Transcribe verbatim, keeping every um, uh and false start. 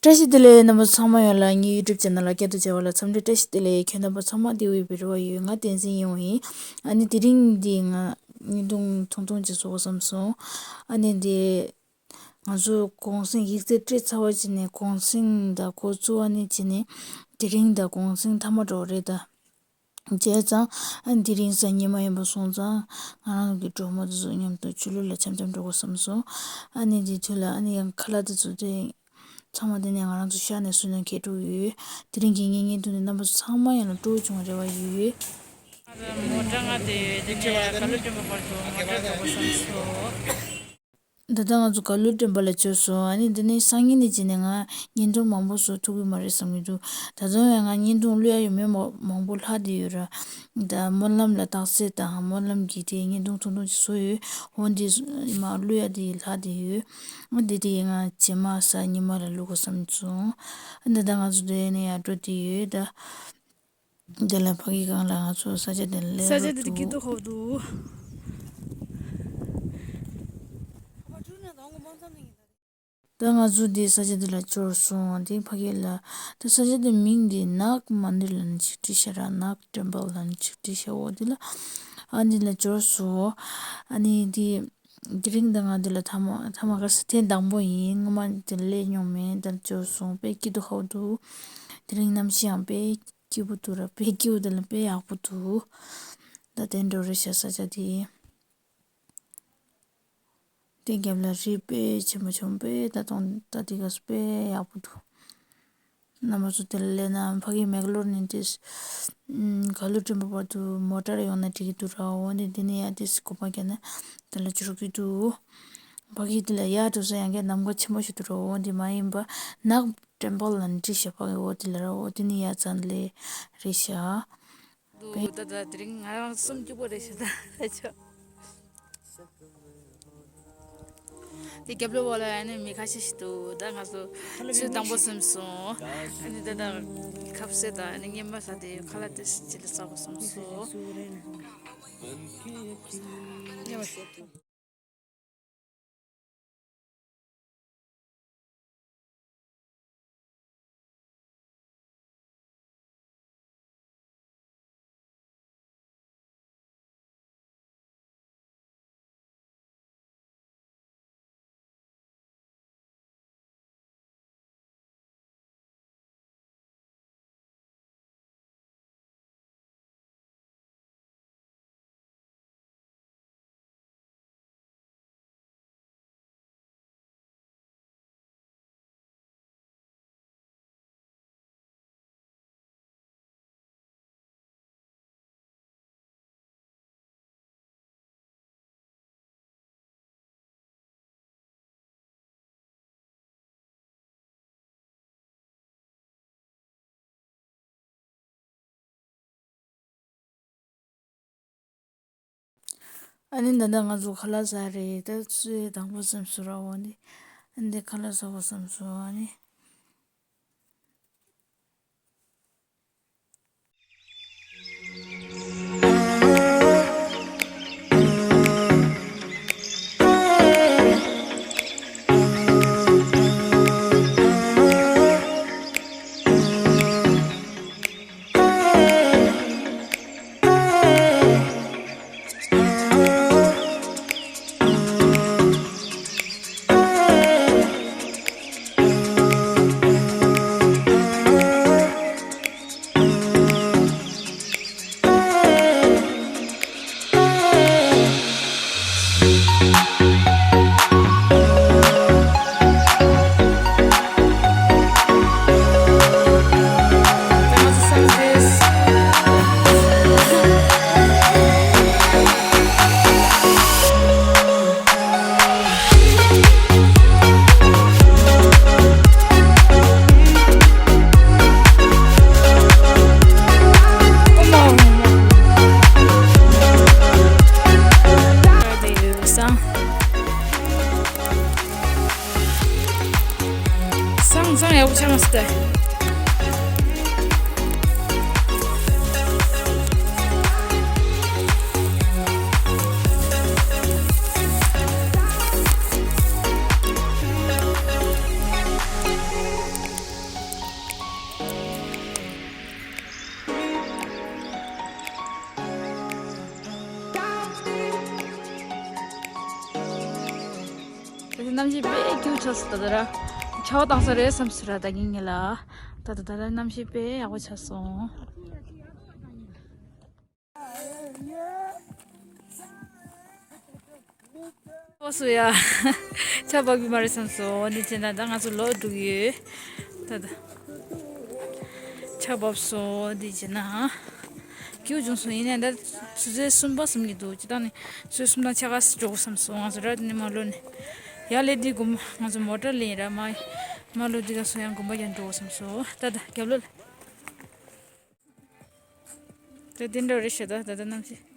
བཀྲ་ཤིས་བདེ་ལེགས། རྣམ་པ་ཚང་མ་ཡོངས་ལ་ངའི་YouTube channel་ལ་བསྐྱར་དུ་མཇལ་བ་ལ་འཚམས་འདྲི་བཀྲ་ཤིས་བདེ་ལེགས། ཁྱེད་རྣམ་པ་ཚང་མ་བདེ་པོ་ཡོད་པའི་རེ་བ་ཡོད། ང་བསྟན་འཛིན་ཡིན་པ་ཡིན། ཨ་ནི་དེ་རིང་འདི་ང་བརྙན་ཐུང་ཐུང་ཐུང་ཅིག་བཟོ་དགོས་བསམ་སོང་། ཨ་ནི་འདི་ང་ཚོ་གུང་སེང་ཡིག་ཚད་སྤྲད་ཚར་བ་བྱས་ནས་གུང་སེང་དང་འགོ་བཙུགས། ཨ་ནི་བྱས་ནས་དེ་རིང་དང་གུང་སེང་མཐའ་མ་འགྲོ་རེད་ད། བྱས་ཙང་ཨ་ནི་དེ་རིང་གཟའ་ཉི་མ་ཡིན་པ་སོང་ཙང་ང་རང་གི་གྲོགས་མོ་དེ་ཚོ་མཉམ་དུ་ཆོས་ལུགས་ལ་འཆམ་འཆམ་འགྲོ་དགོས་བསམ་སོང་། ཨ་ནི་དེ་དུས་ལ་ཨ་ནི་ཡང་ཁ་ལག་དེ་ཚོ་དེ་ཚང་མ་དེ་ནས་ང་རང་ཚོ་ཤར་ནས་སུ་ནས་འཁྱེར་འགྲོ་གི་ཡོད། དེ་རིང་གི་ངའི་བརྙན་ཐུང་དེ་རྣམ་པ་ཚོ་ཚང་མ་ཡང་ལ་སྤྲོ་བོ་བྱུང་བའི་རེ་བ་ཡོད། མོ་ཊ་ང་དེ་དེ་ཆེ་བ་ག་ལུ་སྒྲོན་པ་བར་དུ་མོ་ཊ་འགྲོ་དགོས་བསམ་སོང་། ད་ལྟ་ང་ཚོ་ག་ལུ་སྒྲོན་པ་ལ་འབྱོར་སོང་། ཨ་ནི་འདི་ནས་སང་ཉིན་ནས་བྱས་ནས་ང་བརྙན་ཐུང་མང་པོ་བཟོ་ཐུབ་ཀྱི་མ་རེད་བསམ་གྱི་འདུག་ད་དུང་ཡང་ང་བརྙན་ཐུང་བླུག་ཡ་ཡོད་མེད་མ་མང་པོ་ལྷག་བསྡད་ཡོད་ར། ད་སྨོན་ལམ་ལ་རྟགས་གསལ་དང་སྨོན་ལམ་གྱི་དེ་བརྙན་ཐུང་ཐུང་ཐུང་ཅིག་བཟོ་ཡོད། འོ་འདི་མ་བླུག་ཡ་དེ་ལྷག་བསྡད་ཡོད། འོ་འདི་དེ་ང་རྗེས་མ་གཟའ་ཉི་མ་ལ་བླུག་དགོས་བསམ་སོང་། ཨ་འདི་ད་ང་ཚོ་འདི་ནས་ཡར་འགྲོ་བསྡད་ཡོད་ད། དེ་ལ་ཕ་གི་སྒང་ལ་ང་ཚོ་ས་ཆ་དེ་ལ་ས་ཆ་སླེབས་དེ་འགྲོ་སྐྱིད་འདུག་སྡུག་ཧོབ་འདུག་ད་ང་ཚོ་འདི་ས་ཆ་འདི་ལ་འབྱོར་སོང་། དེ་ཕ་གི་ལ་ད་ས་ཆ་འདི་མིང་འདི་ནག་མན་དིར་ལབ་ནས་ཅིག་བྲིས་ཤག་ར། ནག་ཊེམ་པལ་ལབ་ནས་ཅིག་བྲིས་ཤག་འོ་འདི་ལ་ཨ་འདི་ལ་འབྱོར་སོང་། ཨ་ནི་འདི་དེ་རིང་ད་ང་འདི་ལ་ཐ་མ་ཐ་མ་ག་ས་ཐེངས་དང་པོ་ཡིན། སྔོན་མ་འདི་ལ་སླེབས་མྱོང་མེད། ད་འབྱོར་སོང་། དཔེ་སྐྱིད་སྡུག་ཧོབ་འདུག་དེ་རིང་གནམ་གཤིས་ཡང་དཔེ་སྐྱིད་པོ་འདུག་ར། དཔེ་སྐྱིད་པོ་དེ་ལ་དཔེ་ཡག་པོ་འདུག་ད་དེ་འགྲོ་རེད་ཤག་ས་ཆ་དེ། དེ་རྒྱབ་ལ་རི་དཔེ་ཆེན་པོ་ཆེན་པོ་དཔེ་ད་དུང་ད་དེ་ག་ས་དཔེ་ཡག་པོ་འདུག་རྣམ་པ་ཚོ་དེ་ལ་སླེབས་ན་ཕ་གི་མེག་ལོར་ནས་དེ་ག་ལུ་ཊེམ་པལ་བར་དུ་མོ་ཊར་ཡོང་ན་འགྲིག་གི་འདུག་ར། འོ་འདི་འདི་ནས་ཡར་དེ་སི་གོ་པ་རྒྱག་ན་དེ་ལ་འབྱོར་གི་འདུག་ཕ་གི་དེ་ལ་ཡར་འགྲོ་ས་ཡང་བསྐྱར་གནམ་ག་ཆེན་པོ་ཞིག་འདུག་ར། འོ་འདི་མ་ཡིན་པ་ནག་ཊེམ་པལ་ལབ་ནས་བྲིས་ཤག་ཕ་གི། འོ་དེ་ལ་ར། འོ་དེ་ནས་ཡར་ཙམ་ལ་རེད་ཤག་འདུག་ད་ད་དེ་རིང་ང་རང་སེམས་སྐྱིད་པོ་རེད་ཤག་ད་ད་ཆོ། དེ་རྒྱབ་ལོགས་བ་ལ་ཨ་ནི་མི་ཁ་ཤས་ཤིག་འདུག་ད་ང་ཚོ་ཚོད་དང་པོ་སེམས་སོང་། ཨ་ནི་ད་ད་ཁབ་སེ་དང་ཨ་ནི་སྙེ་མ་ལྷ་དེ་ཁ་ལག་དེ་ཅི་ལ་ཟ་དགོས་བསམ་སོང་། ཨ་ནི་ད་ལྟ་ང་ཚོ་ཁ་ལག་ཟ་རེད། ད་ཚོད་དང་པོ་སེམས་སུ་ར་འོ་ནི། ཨ་ནི་ཁ་ལག་ཟ་དགོས་བསམ་སོང་ཨ་ནི། སང་སང་ཡག་པོ་ཆགས་མ་སྟེ། གནམ་གཤིས་དཔེ་སྐྱིད་ཆགས་སོང་ད་ལྟ་ར། ཆར་པ་བཏང་ས་རེད་བསམ་སོང་ར་ད་གིན་ངེད་ལ། ད་ལྟ་ད་ལྟ་གནམ་གཤིས་དཔེ་ཡག་པོ་ཆགས་སོང་། ཨོ་སུ་ཡ། ཆར་པ་བབས་ཀྱི་མ་རེད་བསམ་སོང་འདི་བྱས་ན་ད་ང་ཚོ་ལོག་འགྲོ་གི་ཡོད། ད་ད། ཆར་བབས་སོང་འདི་བྱས་ན། སྐྱིད་བྱུང་སོང་ཡིན་ནའི་ད་ཆུ་ཚོད་གསུམ་པ་ཟིན་གྱི་འདུག་སྤྱིར་བཏང་ནི་ཆུ་ཚོད་གསུམ་དང་ཕྱེད་ཀ་འགྲོ་དགོས་བསམ་སོང་ང་ཚོ་ར་དེ་ནས་མར་ལོག་ནས། ཡར་སླེབས་དུས་དགོང་མོ་ང་ཚོ་མོ་ཊ་ལེན་ར་མར། མར་ལོག་དུས་ཀ་སོང་ཡང་དགོན་པ་ཡང་འགྲོ་དགོས་བསམ་སོང་ད་ད་རྒྱབ་ལོགས་ལ། ད་དེ་འདྲ་རེད་ཤག་ད་ད་ད་གནམ་གཤིས།